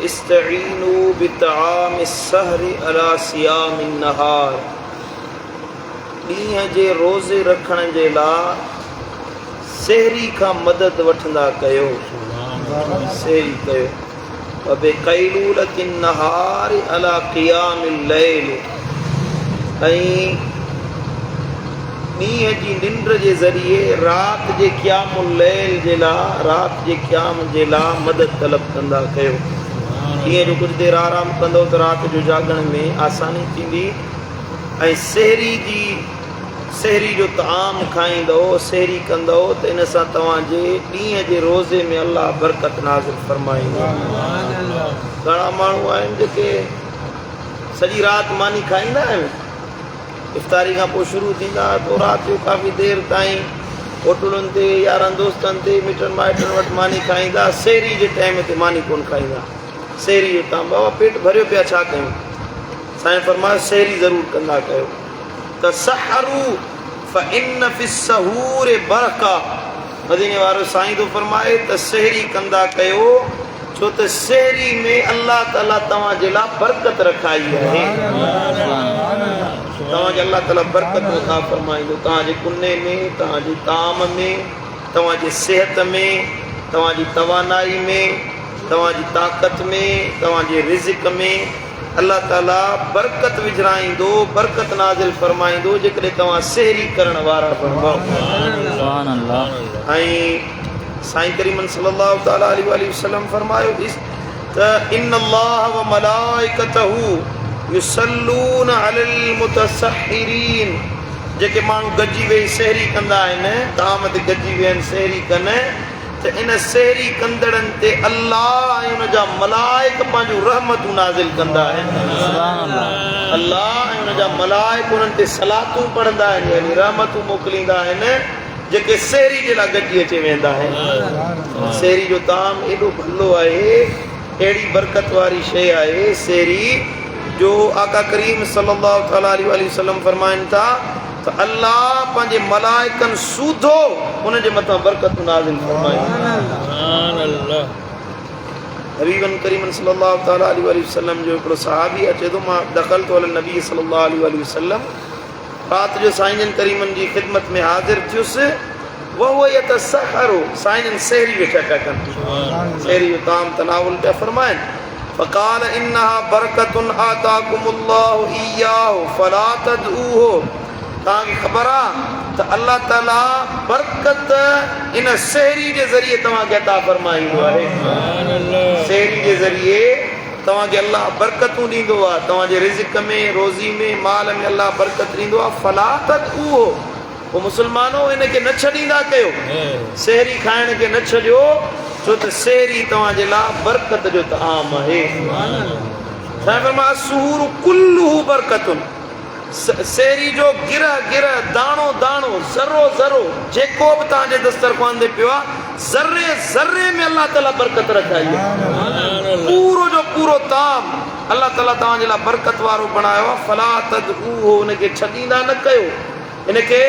استعينوا بطعام السحر علي صيام النهار ڏينهن جي روزي رکڻ جي لا سحري کان مدد وٺندا ڪيو سحري ڪيو وبقيلولة النهار علي قيام الليل ۽ ڏينهن جي ننڊ جي ذريعي رات جي قيام الليل جي لا رات جي قيام جي لا مدد طلب ڪندا ڪيو. ڏينهن جو ڪجهه دير آرام ڪندؤ ته رات جو جاڳڻ ۾ آساني ٿيندي ۽ سحري جي سحري جو طعام کائيندؤ، سحري ڪندؤ ته ان سان توهان جي ڏينهن جي روزي ۾ الله برڪت نازل فرمائيندو. گهڻا ماڻهو آهن جيڪي سڄي رات ماني کائيندا آهن، افطاري کان پوء شروع ٿيندا پوء رات جو ڪافي دير تائين هوٽلن تي يارن دوستن تي مٽن مائٽن وٽ ماني کائيندا، سحري جي ٽائيم تي ماني ڪونه کائيندا. سحري جو طعام بابا پيٽ ڀريو پيا ڇا ڪيون؟ سائين فرمايو سحري ضرور ڪندا ڪيو. تسحروا فان في السحور برڪة مديني وارو سائين ٿو فرمائي ته سحري ڪندا ڪيو ڇو ته سحري ۾ الله تعالي توهان جي لاء برڪت رکائي آهي. توهان کي الله تعالي برڪت عطا فرمائيندو توهان جي ڪني ۾ توهان جي طعام ۾ توهان جي صحت ۾ توهان جي توانائي ۾ توهان جي طاقت ۾ توهان جي رزق ۾ الله تعالي برڪت وجهرائيندو، برڪت نازل فرمائيندو جيڪڏهن توهان سحري ڪرڻ وارا بڻبؤ. سبحان الله. ۽ سائين ڪريمن صلي الله تعالي عليه واٰله وسلم فرمايو ته ان الله وملائڪته يصلون علي المتسحرين جيڪي ماڻهو گڏجي ويهي سحري ڪندا آهن، طعام تي گڏجي ويهن سحري ڪن، ته ان سحري ڪندڙن تي الله ۽ ان جا ملائڪ پنهنجون رحمتون نازل ڪندا آهن. الله ۽ ان جا ملائڪ انهن تي صلاتون پڙهندا آهن يعني رحمتون موڪليندا آهن جيڪي سحري جي لاء گڏجي اچي ويهندا آهن. سحري جو طعام ايڏو ڀلو آهي، اهڙي برڪت واري شيء آهي سحري جو آقا ڪريم صلي الله تعالٰي عليه واٰله وسلم فرمائن ٿا ته الله پنهنجي ملائڪن سوڌو انهن جي مٿان برڪتون نازل فرمائيندو. حبيبن ڪريمن صلي الله تعالٰي عليه واٰله وسلم جو هڪڙو صحابي اچي ٿو مان دخلت علي النبي صلي الله عليه واٰله وسلم رات جو سائين جن ڪريمن جي خدمت ۾ حاضر ٿيس وهو يتسحر سائين جن سحري ويٺا پيا ڪن سحري جو طعام تناول پيا فرمائن فقال انها برڪة آتاڪم الله اياه فلا تدعوه توهان کي خبر آ ته الله تعالي برڪت ان سحري جي ذريعي توهان کي عطا فرمائيندو آهي. سحري جي ذريعي توهان کي الله برڪتون ڏيندو آ، توهان جي رزق ۾، روزي ۾، مال ۾ الله برڪت ڏيندو آ، فلا تدعوه او مسلمانو ان کي نه ڇڏيندا ڪيو، سحري کائڻ کي نه ڇڏيو، ڇو ته سحري توهان جي لاء برڪت جو طعام آهي. سائين فرمايو السحور ڪله برڪة سحري جو گرهه گرهه، داڻو داڻو، ذرو ذرو جيڪو به توهان جي دسترخوان تي پيو آهي، ذري ذري ۾ الله تعاليٰ برڪت رکائي آهي. پورو جو پورو طعام الله تعاليٰ توهان جي لاء برڪت وارو بڻايو آهي، فلا تدعوه ان کي ڇڏيندا نه ڪيو. ان کي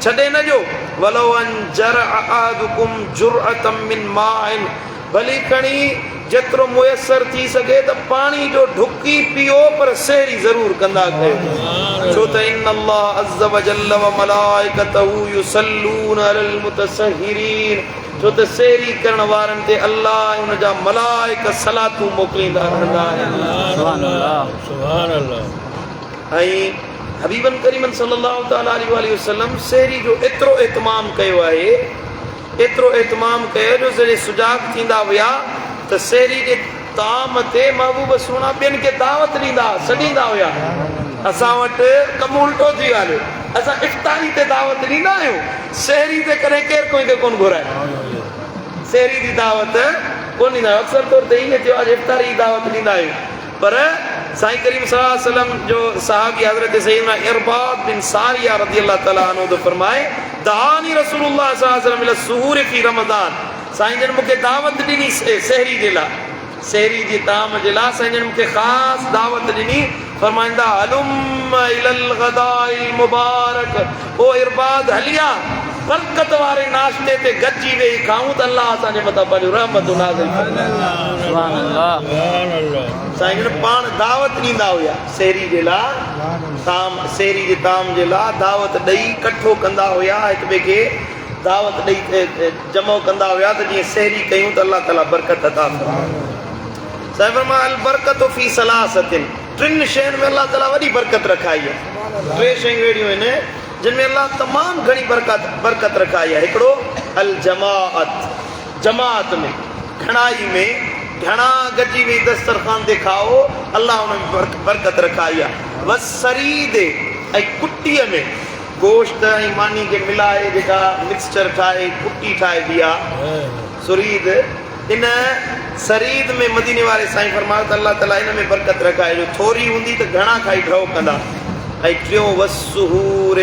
ڇڏي نه ڏيو، ولو ان جرع احدڪم جرعة من ماء ڀلي کڻي جيترو ميسر ٿي سگهي ته پاڻي جو ڍڪ ئي پيئو پر سحري ضرور ڪندا ڪيو ڇو ته ان الله عز وجل وملائڪته يصلون علي المتسحرين ڇو ته سحري ڪرڻ وارن تي الله ۽ ان جا ملائڪ صلاتون موڪليندا رهندا آهن. سبحان الله. سبحان الله. ۽ حبيبن ڪريمن صلّي الله تعالٰي عليه واٰله وسلّم سحري جو ايترو اهتمام ڪيو آهي، ايترو اهتمام ڪيو جو جڏهن سجاڳ ٿيندا هيا ته سحري جي طعام تي محبوب سهڻا ٻين کي دعوت ڏيندا ها، سڏيندا هيا. اسان وٽ ڪم الٽو ٿي ويو آهي، اسان افطاري تي دعوت ڏيندا آهيون، سحري تي ڪڏهن ڪير ڪنهن کي ڪونه گهرائي. سحري جي دعوت ڪونه ڏيندا آهيون، اڪثر طور تي ائين ٿيو آهي جو افطاري جي دعوت ڏيندا آهيون. پر سائين ڪريم صلي الله عليه وسلم جو صحابي حضرت سيدنا عرباض بن ساريه رضي الله تعالٰي عنه ٿو فرمائي، دعاني رسول الله صلي الله عليه وسلم الي السحور في رمضان سائين جن مون کي دعوت ڏني سحري جي لاء، سحري جي طعام جي لاء سائين جن مون کي خاص دعوت ڏني، فرمائن ٿا، هلم الي الغداء المبارڪ او عرباض هلي آ. برڪت واري ناشتي تي گڏجي ويهي کائون ته الله اسان جي مٿان پنهنجون رحمتون نازل فرمائي. سبحان الله. سائين جن پاڻ دعوت ڏيندا هيا سحري جي لاء طعام سحري جي طعام جي لاء دعوت ڏئي ڪٺو ڪندا هيا هڪ ٻئي کي دعوت ڏئي جمع ڪندا هيا ته جيئن سحري ڪيون ته الله تعالي برڪت عطا فرمائي. سائين فرمايو البرڪت في ثلاثة ٽن شين ۾ الله تعالي وڏي برڪت رکائي آهي. ٽي شيون اهڙيون آهن جن ۾ الله تمام گهڻي برڪت برڪت رکائي آهي. هڪڙو الجماعت جماعت ۾ گهڻائي ۾ گهڻا گڏجي ويهي دسترخوان تي کائو الله ان ۾ برڪت رکائي آهي. والثريد ۽ ڪٽيء ۾ گوشت ۽ ماني کي ملائي جيڪا مڪسچر ٺاهي ڪٽي ٺاهبي آهي ثريد ان ثريد ۾ مديني واري سائين فرمايو ته الله تعالي ان ۾ برڪت رکائي جو ٿوري هوندي ته گهڻا کائي ڍؤ ڪندا ۽ ٽيون والسحور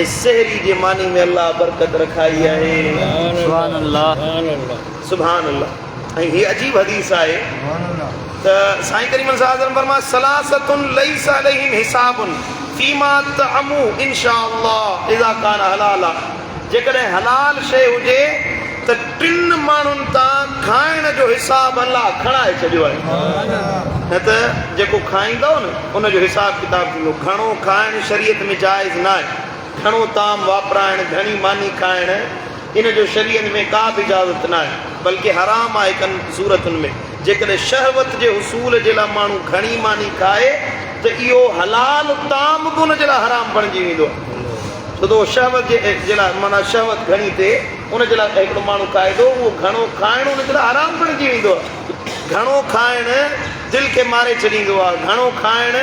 ۽ سحري جي ماني ۾ الله برڪت رکائي آهي. سبحان الله. سبحان الله ۽ هي عجيب حديث آهي ته سائين ڪريم صلي الله عليه وسلم فرمايو ثلاثة ليس عليهم حساب فيما طعموا ان شاء الله اذا كان حلالا جيڪڏهن حلال شيء هجي ته ٽن ماڻهن تان کائڻ جو حساب الله کڻائي ڇڏيو آهي نه ته جيڪو کائيندؤ نه ان جو حساب ڪتاب ٿيندو. گهڻو کائڻ شريعت ۾ جائز ناهي. گهڻو طعام واپرائڻ، گهڻي ماني کائڻ ان جو شريعت ۾ ڪا به اجازت ناهي بلڪه حرام آهي ڪن صورتن ۾ جيڪڏهن شهوت جي حصول جي لاء ماڻهو گهڻي ماني کائي ته اهو حلال طعام به ان جي لاء حرام بڻجي ويندو آهي ڇو ته اهو شهوت جي لاء معنيٰ شهوت گهڻي ٿئي ان جي لاء هڪڙو ماڻهو کائي ٿو، اهو گهڻو کائڻ ان جي لاء حرام بڻجي ويندو آهي. گهڻو کائڻ دل کي ماري ڇڏيندو آهي. گهڻو کائڻ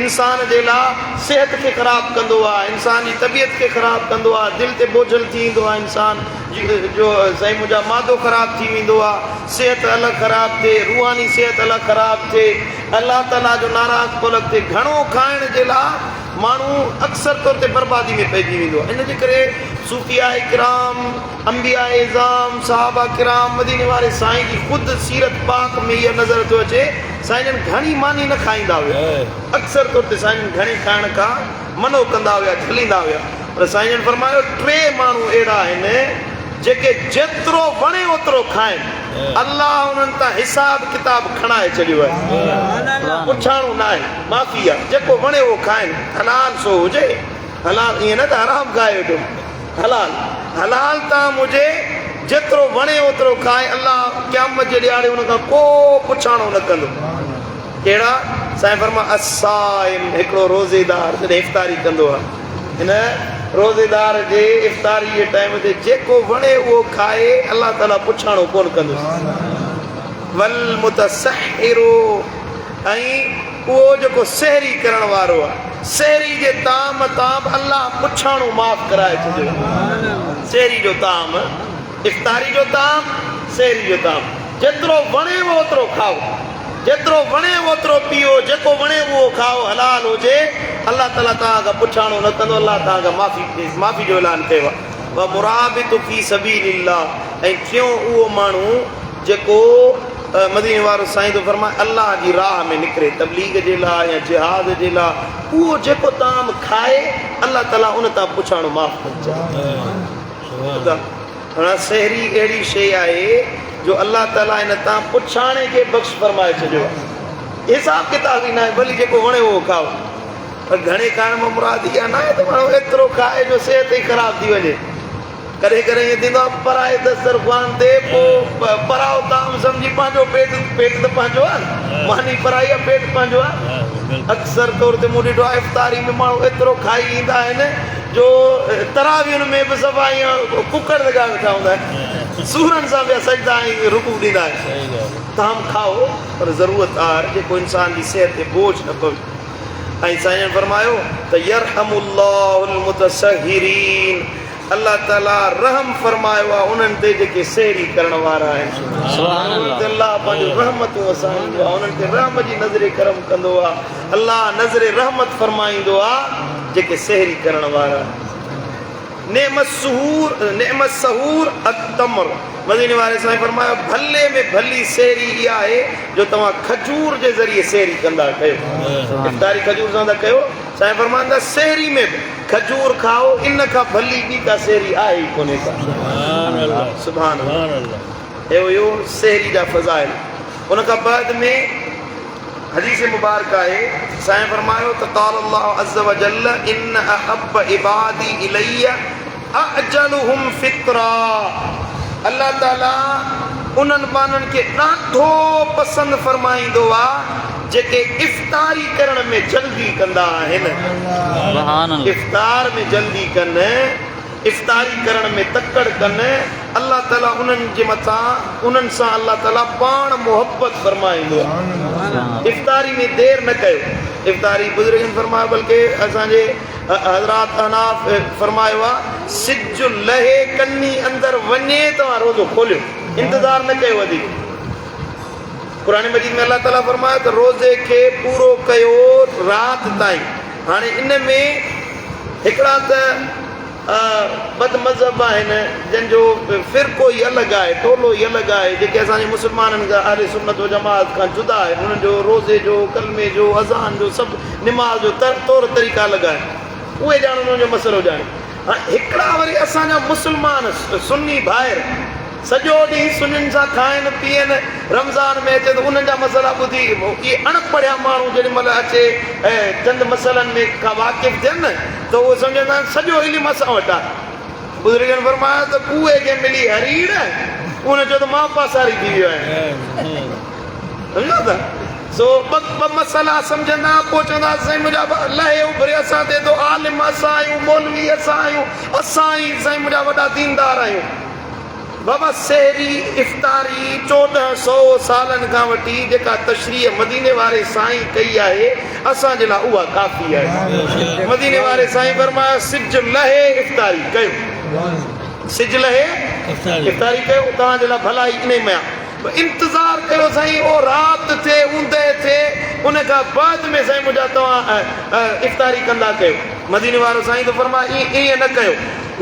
انسان جي لاء صحت کي خراب ڪندو آهي، انسان جي طبيعت کي خراب ڪندو آهي، دل تي بوجهل ٿي ايندو آهي انسان جو سائين منهنجا معدو خراب ٿي ويندو آهي، صحت الڳ خراب ٿئي، روحاني صحت الڳ خراب ٿئي، الله تعاليٰ جو ناراض الڳ ٿئي. گهڻو کائڻ جي لاء ماڻهو اڪثر طور تي بربادي ۾ پئجي ويندو آهي. ان جي ڪري صوفياء ڪرام، انبياء عظام، صحابه ڪرام، مديني واري سائين جي خود سيرت پاڪ ۾ اها نظر ٿو اچي، سائين جن گهڻي ماني نه کائيندا هيا. اڪثر طور تي سائين جن گهڻي کائڻ کان منع ڪندا هيا، جهليندا هيا. پر سائين جن فرمايو ٽي ماڻهو اهڙا آهن جيڪي جيترو وڻي اوترو کائن. الله انهن تان حساب ڪتاب کڻائي ڇڏيو آهي. پڇاڻو ناهي. معافي آ جيڪو وڻي اهو کائن حلال سو هجي حلال ائين نه ته حرام کائي ويٺو حلال حلال طعام هجي جيترو وڻي اوترو کائي الله قيامت جي ڏهاڙي ان کان ڪو پڇاڻو نه ڪندو ڪهڙا سائين فرما الصائم هڪڙو روزيدار جڏهن افطاري ڪندو آ هن روزيدار جي افطاري جي ٽائيم تي جيڪو وڻي اهو کائي الله تعالي پڇاڻو ڪون ڪندس والمتسحر ۽ اهو جيڪو سحري ڪرڻ وارو آهي، سحري جي طعام تان به الله پڇاڻو معاف ڪرائي ڇڏيو. سحري جو طعام، افطاري جو طعام، سحري جو طعام، جيترو وڻيو اوترو کائو، جيترو وڻيو اوترو پيئو، جيڪو وڻي اهو کائو، حلال هجي، الله تعاليٰ توهان کان پڇاڻو نه ڪندو، الله توهان کان معافي معافي جو اعلان ڪيو آهي. ومرابط في سبيل الله ۽ ٽيون اهو ماڻهو جيڪو مديني وارو سائين ٿو فرمائي الله جي راهه ۾ نڪري تبليغ جي لاء يا جهاد جي لاء اهو جيڪو طعام کائي الله تعالي ان تان پڇاڻو معاف ڪري ڇڏي. هاڻ سحري اهڙي شيء آهي جو الله تعالي ان تان پڇاڻي کي بخش فرمائي ڇڏيو آهي. حساب ڪتاب ئي ناهي ڀلي جيڪو وڻي اهو کائو. پر گهڻي کائڻ مان مراد اها ناهي ته ماڻهو ايترو کائي جو صحت ئي خراب ٿي وڃي. ڪڏهن ڪڏهن ائين ٿيندو آهي پرائي دسترخوان تي پوء پرائو طعام سمجهي پنهنجو پيٽ پيٽ ته پنهنجو آهي نه ماني پرائي آهي پيٽ پنهنجو آهي اڪثر طور تي مون ڏٺو آهي افطاري ۾ ماڻهو ايترو کائي ايندا آهن جو تراويحن ۾ به صفا ائين ڪڪڙ لڳا ويٺا هوندا آهن سورن سان پيا سجدا ۽ رڪوع ڏيندا آهن طعام کائو پر ضرورت آهر جيڪو انسان جي صحت تي بوجه نه پوي ۽ سائين فرمايو ته يرحم الله المتسحرين الله تعالي رحم فرمايو آهي انهن تي جيڪي سحري ڪرڻ وارا آهن. سبحان انهن تي الله پنهنجون رحمتون وسائيندو آهي، انهن تي رحم جي نظر ڪرم ڪندو آهي، الله نظر رحمت فرمائيندو آهي جيڪي سحري ڪرڻ وارا آهن. نعم السحور نعم السحور التمر مديني واري سائين فرمايو ڀلي ۾ ڀلي سحري اها آهي جو توهان کجور جي ذريعي سحري ڪندا ڪيو افطاري کجور سان ٿا ڪيو سائين فرمائن ٿا سحري ۾ به کجور کائو ان کان ڀلي ٻي ڪا سحري آهي ئي ڪونهي ڪا سبحان الله اهي هيو سحري جا فضائل ان کان بعد ۾ حديث مبارڪ آهي سائين فرمايو ته قال الله عز وجل ان احب عبادي الي اعجلهم فطرا الله تعالي انهن ٻانهن کي ڏاڍو پسند فرمائيندو آ جيڪي افطاري ڪرڻ ۾ جلدي ڪندا آهن افطار ۾ جلدي ڪن افطاري ڪرڻ ۾ تڪڙ ڪن، الله تعالي انهن جي مٿان انهن سان الله تعالي پاڻ محبت فرمائيندو آهي. افطاري ۾ دير نه ڪيو. افطاري بزرگن فرمايو بلڪه اسان جي حضرات احناف فرمايو آهي سج لهي ڪني اندر وڃي توهان روزو کوليو انتظار نه ڪيو وڌيڪ. قرآن مجيد ۾ الله تعالي فرمايو ته روزي کي پورو ڪيو رات تائين هاڻي ان ۾ هڪڙا ته بد مذهب آهن جن جو فرقو ئي الڳ آهي ٽولو ئي الڳ آهي جيڪي اسان جي مسلمانن کان اهل سنت و جماعت کان جدا آهن انهن جو روزي جو ڪلمي جو اذان جو سڀ نماز جو طور طريقا الڳ آهن اهي ڄاڻن انهن جو مسئلو ڄاڻي هڪڙا وري اسان جا مسلمان سني ڀائر سڄو ڏينهن سنين سان کائن پيئن، رمضان ۾ اچي ته انهن جا مسئلا ٻڌي اهي اڻ پڙهيا ماڻهو جيڏي مهل اچي چند مسئلن ۾ کان واقف ٿين ته اهي سمجهندا آهن سڄو علم اسان وٽ آهي. بزرگن فرمايو ته ڪوئي کي ملي هريڙ، ان چيو ته مان پاساري ٿي ويو آهيان. سمجهو ٿا؟ سو ٻه ٻه مسئلا سمجهندا پوء چوندا سائين منهنجا لهي اڀري اسان تي ٿو عالم اسان آهيون مولوي اسان آهيون اسان ئي سائين منهنجا وڏا ديندار آهيون. بابا سحري افطاري 1400 سالن کان وٺي جيڪا تشريح مديني واري سائين ڪئي آهي اسان جي لاء اها ڪافي آهي. مديني واري سائين فرمايو سج لهي افطاري ڪيو سج لهي افطاري ڪيو توهان جي لاء ڀلائي انهي ۾ آهي. انتظار ڪيو سائين او رات ٿئي اوندهه ٿئي ان کان بعد ۾ سائين منهنجا توهان افطاري ڪندا ڪيو. مديني وارو سائين ٿو فرمائي ائين نه ڪيو.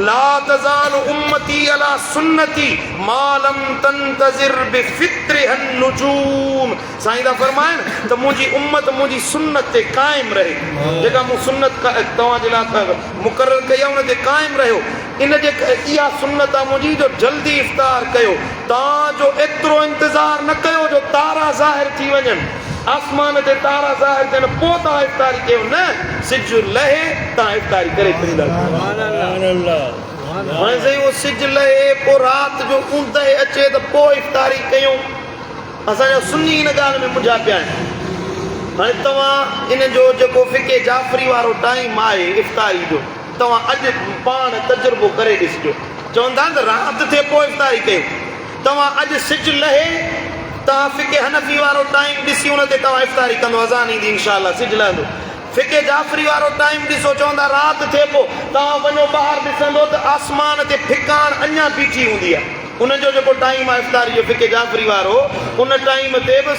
لا تزال امتي علي سنتي ما لم تنتظر بفطرها النجوم سائين ٿا فرمائن ته منهنجي امت منهنجي سنت تي قائم رهي جيڪا مون سنت توهان جي لاء مقرر ڪئي آهي ان تي قائم رهيو ان جي اها سنت آهي منهنجي جو جلدي افطار ڪيو تان جو ايترو انتظار نه ڪيو جو تارا ظاهر ٿي وڃن، آسمان تي تارا ظاهر ٿين پوء توهان افطاري ڪيو نه، سج لهي توهان افطاري ڪري ڇڏيندا ڪيو. هاڻي سائين اهو سج لهي پوء رات جو اوندهه اچي ته پوء افطاري ڪيون. اسان جا سني ان ڳالهه ۾ منجها پيا آهن. هاڻي توهان ان جو جيڪو فقه جعفري وارو ٽائيم آهي افطاري جو توهان اڄ پاڻ تجربو ڪري ڏسجو. چون ٿا ته رات ٿئي پوء افطاري ڪيو. توهان اڄ سج لهي توهان فقه حنفي وارو ٽائيم ڏسي ان تي توهان افطاري ڪندو اذان ايندي انشاء الله سج لهندو. فقه جعفري وارو ٽائيم ڏسو چوندا رات ٿئي پوء توهان وڃو ٻاهر ڏسندو ته آسمان تي ڦڪاڻ اڃا بيٺي هوندي آهي. انهن جو جيڪو ٽائيم آهي افطاري جو فقه جعفري وارو ان ٽائيم تي به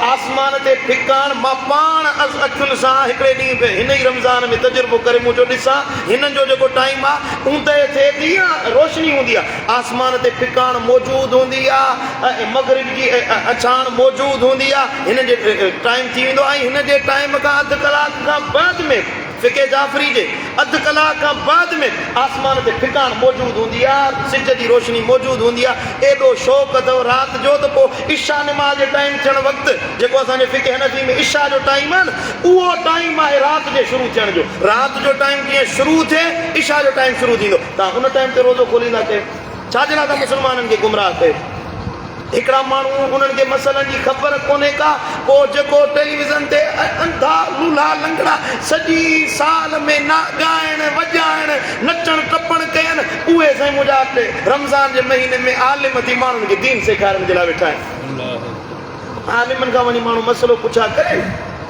آسمان تي ڦڪاڻ مان پاڻ از اکين سان هڪڙي ڏينهن به هن ئي رمضان ۾ تجربو ڪري مون چيو ڏسان هنن جو جيڪو ٽائيم آ اوندهه ٿئي ٿي يا روشني هوندي آ آسمان تي ڦڪاڻ موجود هوندي آ ۽ مغرب جي اڇاڻ موجود هوندي آ هنن جي ٽائيم ٿي ويندو آ ۽ هن جي ٽائيم کان اڌ ڪلاڪ کان بعد ۾ فقه جعفري جي اڌ ڪلاڪ کان بعد ۾ آسمان تي ڦڪاڻ موجود هوندي آ، سج جي روشني موجود هوندي آ، ايڏو شوق اٿئو رات جو ته پوء عشاء نماز جي ٽائيم ٿيڻ وقت جيڪو اسان جي فقه حنفي ۾ عشاء جو ٽائيم آ نه اهو ٽائيم آهي رات جي شروع ٿيڻ جو، رات جو ٽائيم جيئن شروع ٿئي عشاء جو ٽائيم شروع ٿيندو توهان ان ٽائيم تي روزو کوليندا ڪيو ڇا جي لاء ٿا مسلمانن کي گمراهه ڪيو. هڪڙا ماڻهو انهن کي مسئلن جي خبر ڪونهي ڪا، پوء جيڪو ٽيليويزن تي انڌا لولها لنگڙا سڄي سال ۾ نا ڳائڻ وڄائڻ نچڻ ٽپڻ ڪين، اهي سائين منهنجا رمضان جي مهيني ۾ عالم ٿي ماڻهن کي دين سيکارڻ جي لاء ويٺا آهن. عالمن کان وڃي ماڻهو مسئلو پڇا ڪري.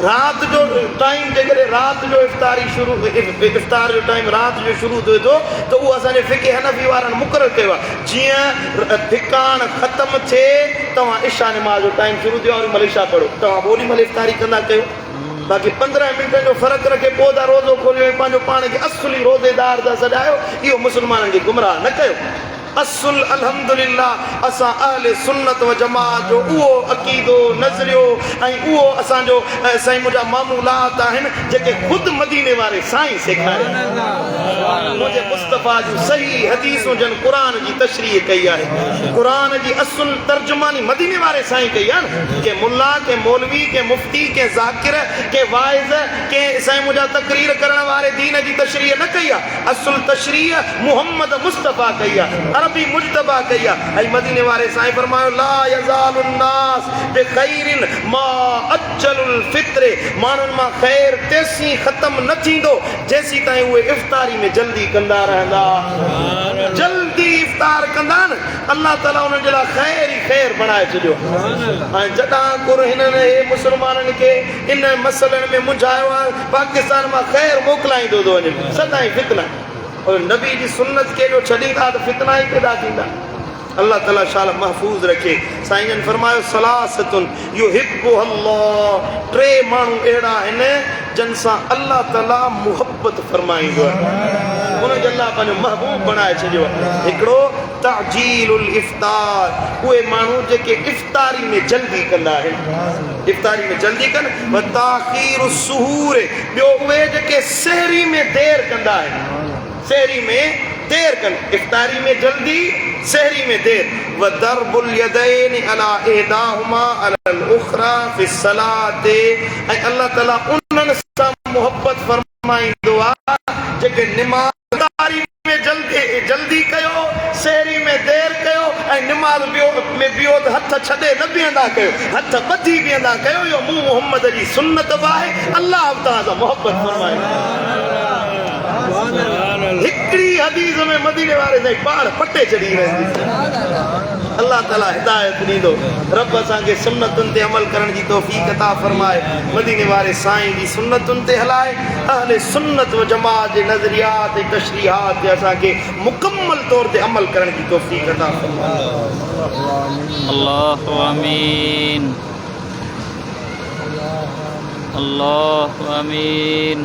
رات جو ٽائيم جيڪڏهن رات جو افطاري شروع افطار جو ٽائيم رات جو شروع ٿئي ٿو ته اهو اسان جي فقه حنفي وارن مقرر ڪيو آهي جيئن ڦڪاڻ ختم ٿئي توهان عشاء نماز جو ٽائيم شروع ٿيو آهي اوڏي مهل عشاء پڙهو توهان به اوڏي مهل افطاري ڪندا ڪيو. باقي پندرهن منٽن جو فرق رکي پوء ٿا روزو کوليو ۽ پنهنجو پاڻ کي اصلي روزيدار ٿا سڏايو، اهو مسلمانن کي گمراهه نه ڪيو. اصل الحمدلله اسان اهل سنت و جماعت جو اهو عقيدو، نظريو ۽ اهو اسان جو سائين منهنجا معمولات آهن جيڪي خود مديني واري سائين سيکاريا. منهنجي مصطفيٰ جون صحيح حديثون جن قرآن جي تشريح ڪئي آهي. قرآن جي اصل ترجماني مديني واري سائين ڪئي آهي نه. ڪنهن ملا، ڪنهن مولوي، ڪنهن مفتي، ڪنهن ذاڪر، ڪنهن واعظ، ڪنهن سائين منهنجا تقرير ڪرڻ واري دين جي تشريح نه ڪئي آهي. اصل تشريح محمد مصطفيٰ ڪئي آ، عربي مجتبيٰ ڪئي آ ۽ مديني واري سائين فرمايو لا يزال الناس بخير ما عجلوا الفطر ماڻهن مان خير تيسين ختم نه ٿيندو جيسين تائين اهي افطاري ۾ جلدي ڪندا رهندا. جلدي افطار ڪندا نه الله تعالي انهن جي لاء خير ئي خير بڻائي ڇڏيو ۽ جڏهن ڪر هنن هي مسلمانن کي ان مسئلن ۾ منجهايو آهي، پاڪستان مان خير موڪلائيندو ٿو وڃي، سدائين فتنا. اور نبي جي سنت کي جو ڇڏيندا ته فتنا ئي پيدا ٿيندا. الله تعالي شال محفوظ رکي. سائين جن فرمايو ثلاثة يحبها الله ٽي ماڻهو اهڙا آهن جن سان الله تعالي محبت فرمائيندو آهي. انهن کي الله پنهنجو محبوب بڻائي ڇڏيو آهي. هڪڙو تعجيل الافطار اهي ماڻهو جيڪي افطاري ۾ جلدي ڪندا آهن. افطاري ۾ جلدي ڪن، وتاخير السحور ٻيو اهي جيڪي سحري ۾ دير ڪندا آهن، سحري ۾ دير ڪن، افطاري ۾ جلدي سحري ۾ دير، وضرب اليدين علي احداهما علي الاخري في الصلوة ۽ الله تعالي انهن سان محبت فرمائيندو آهي جيڪي نماز. افطاري ۾ جلدي ڪيو، سحري ۾ دير ڪيو ۽ نماز ۾ بيهو ته هٿ ڇڏي نه بيهندا ڪيو، هٿ ٻڌي بيهندا ڪيو، اهو مون محمد جي سنت به آهي، الله به توهان سان محبت فرمائيندو. هڪڙي حديث ۾ مديني واري سائين پاڙ پٽي ڇڏي هنن جي. الله تعالي هدايت ڏيندو. رب اسان کي سنتن تي عمل ڪرڻ جي توفيق عطا فرمائي. مديني واري سائين جي سنتن تي هلائي. اهل سنت و جماعت جي نظريات ۽ تشريحات تي اسان کي مڪمل طور تي عمل ڪرڻ جي توفيق عطا فرمائي. الله آمين الله آمين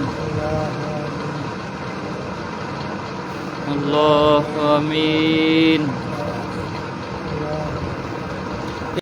الله آمين.